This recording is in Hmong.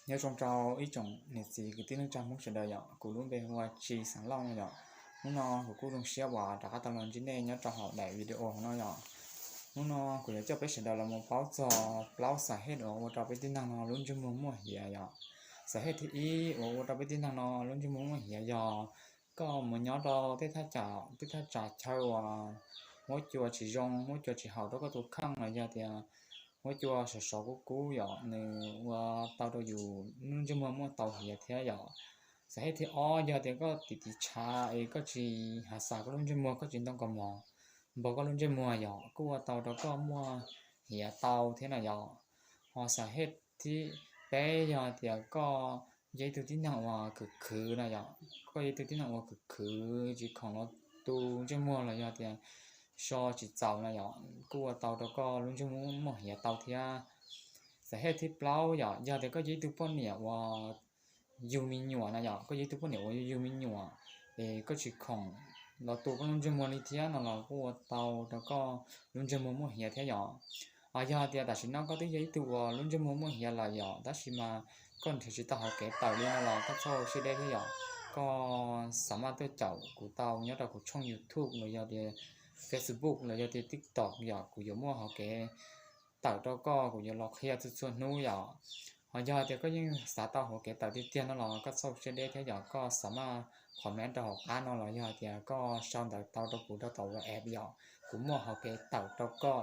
Nyob zoo rau ib tsoom niam txiv kwv tij neej tsa Hmoob sawv daws yom, kuv lub npe hu ua Tsis Xeev Lauj no yom. Hnub no kuv kuj zoo siab uas rov qab tau los ntsib nej nyob rau hauv daim video no yom. Hnub no kuv yuav coj peb sawv daws los mus paub txog plaub xas hej uas ua rau peb tib neeg no lub ntsej muag muaj hiav yom. Xas hej thib ib uas ua rau peb tib neeg no lub ntsej muag muaj hiav yog koj mus nyob rau tej thaj tsam, tej thaj tsam chaw uas huab cua tsis zoo, huab cua tsis haum rau koj tus kheej los yog tias huab cua sov sov kub kub yom, nws ua tau rau yus lub ntsej muag muaj tau hiav thiab yom. Xas hej thib ob yog tias koj tiv tiv tshav es koj tsis hav xas koj lub ntsej muag, koj tsis ntoo kaus mom npog koj lub ntsej muag yom, kuj ua tau rau koj muaj hiav tau thiab na yom. Ho xas hej thib peb yog tias koj yog ib tug tib neeg uas khwv khwv na yom, koj yog ib tug tib neeg uas khwv khwv tsis khoom los tu ntsej muag los yog tias so tsis txaus na yom, kuj ua tau rau koj lub ntsej muag muaj hiav tau thiab. Xas hej thib plaub yom, yog tias koj yog ib tug poj niam uas yug me nyuam na yom, koj yog ib tug poj niam uas yug yug me nyuam es koj tsis khoom los tu koj lub ntsej muag li thiab no los kuj ua tau rau koj lub ntsej muag muaj hiav thiab yom. Ho yog tias tam sim no koj twb yog ib tug uas lub ntsej muag muaj hiav lawm yom, tab sis mas koj nrhiav tsis tau hauv kev tawm li no los koj txhob siab deb thiab yom. Koj xav mas tuaj caum kuv tau nyob rau kuv tshooj YouTube los yog tias Facebook los yog tias TikTok yom, kuv yuav muaj hauv kev tawm rau koj, kuv yuav los qhia txhua txhua hnub yom. Ho yog tias koj yeej xav tau hauv kev tawm tiag tiag no los koj txhob siab deb thiab yom, koj xav mas comment rau hauv qab no los yog tias koj sau ntawv tau rau kuv rau tom WhatsApp yom, kuv muaj hauv kev tawm rau koj